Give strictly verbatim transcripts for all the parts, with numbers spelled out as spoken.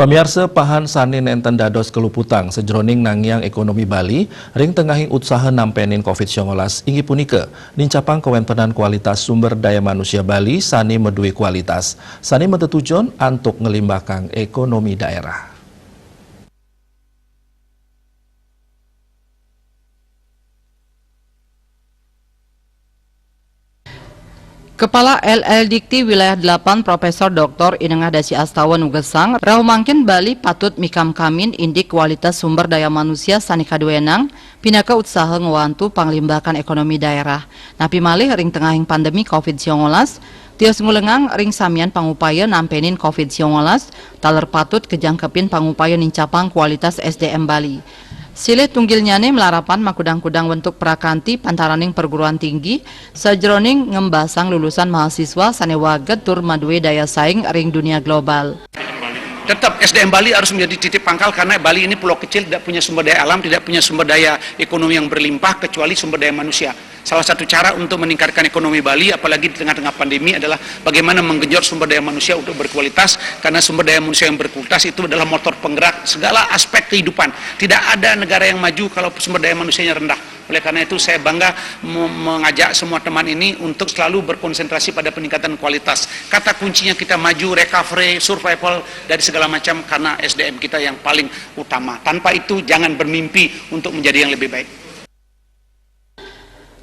Pamiarsa, pahan sané nénten dados kaluputang sajroning nangiang ékonomi Bali ring tengahing utsaha nampenin covid sembilan belas inggih punika nincapang kawéntenan kualitas sumber daya manusia Bali sané madué kualitas, sané matetujon antuk nglimbakang ékonomi daerah. Kepala L L Dikti Wilayah delapan Profesor Doktor Inengah Dasi Astawa nugesang, rauh mangkin Bali patut mikamkamin indik kualitas sumber daya manusia sané kaduénang, pinaka utsaha ngwantu panglimbakan ékonomi daerah. Napi malih ring tengahing pandemi covid sembilan belas, tios ngulengang ring samian pangupaya nampenin covid sembilan belas, taler patut kajangkepin pangupaya nincapang kualitas S D M Bali. Silih tunggilnyané malarapan makudang-kudang wentuk prakanti pantaraning perguruan tinggi, sajroning ngembasang lulusan mahasiswa sané wagéd tur madué daya saing ring dunia global. Tetap S D M Bali harus menjadi titik pangkal karena Bali ini pulau kecil, tidak punya sumber daya alam, tidak punya sumber daya ekonomi yang berlimpah kecuali sumber daya manusia. Salah satu cara untuk meningkatkan ekonomi Bali, apalagi di tengah-tengah pandemi, adalah bagaimana menggenjot sumber daya manusia untuk berkualitas, karena sumber daya manusia yang berkualitas itu adalah motor penggerak segala aspek kehidupan. Tidak ada negara yang maju kalau sumber daya manusianya rendah. Oleh karena itu, saya bangga me- mengajak semua teman ini untuk selalu berkonsentrasi pada peningkatan kualitas. Kata kuncinya kita maju, recovery, survival dari segala macam karena S D M kita yang paling utama. Tanpa itu, jangan bermimpi untuk menjadi yang lebih baik.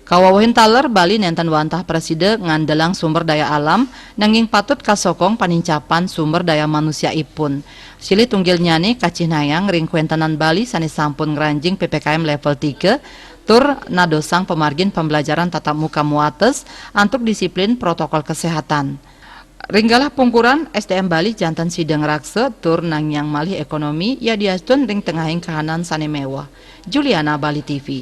Kawewehin taler, Bali nénten wantah prasida ngandelang sumber daya alam, nanging patut kasokong panincapan sumber daya manusiaipun. Silih tunggilnyané kacihnayang ring kawéntenan Bali sané sampun ngranjing P P K M level tiga, tur nadosang pamargin pembelajaran tatap muka muates antuk disiplin protokol kesehatan. Ring galah pungkuran, S D M Bali janten sida ngraksa tur nangiang malih ékonomi yadiastun ring tengahing kahanan sané méweh. Juliana, Bali T V.